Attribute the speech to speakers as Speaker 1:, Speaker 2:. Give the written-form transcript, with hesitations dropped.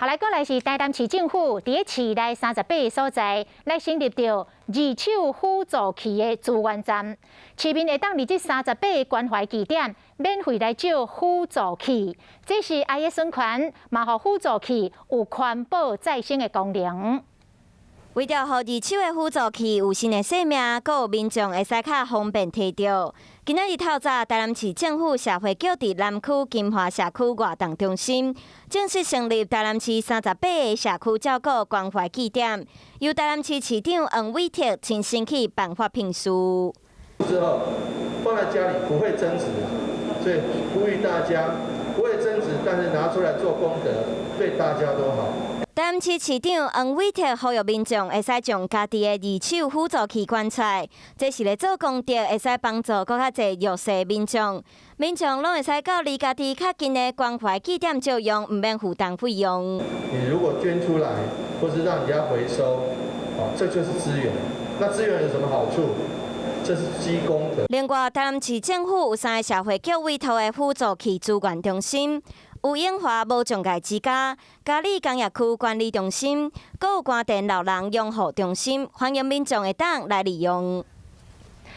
Speaker 1: 好，來過來是台南市政府佇咧市內38个所在來成立著二手輔助器的資源站，市民會當佇這三十八个關懷據點免費來借輔助器，這是愛的循環，嘛予輔助器有環保再生的功能。
Speaker 2: 為著予二手的輔助器有新的生命，閣有民眾會使較方便提著。今仔日透早，台南市政府社會局佇南區金華社區活動中心正式成立台南市三十八个社區照顧關懷據點，由台南市市長黃偉哲親身去頒發聘書。
Speaker 3: 之後放在家裡不會增值，所以呼籲大家不會增值，但是拿出來做功德，對大家都好。
Speaker 2: 台南市市長黃偉哲呼籲民眾會使將家己的二手輔助器捐出來，這是咧做功德，會使幫助閣較濟弱勢民眾。民眾攏會使到離家己較近的關懷據點借用，毋免負擔費用。
Speaker 3: 你如果捐出來，或是讓人家回收，哦，這就是資源。那資源有什麼好處？這是積功德。
Speaker 2: 另外，台南市政府有三个社會局委託的輔助器資源中心，有永華無障礙之家、嘉里工業區管理中心，閣有官田老人養護中心，歡迎民眾會當來利用。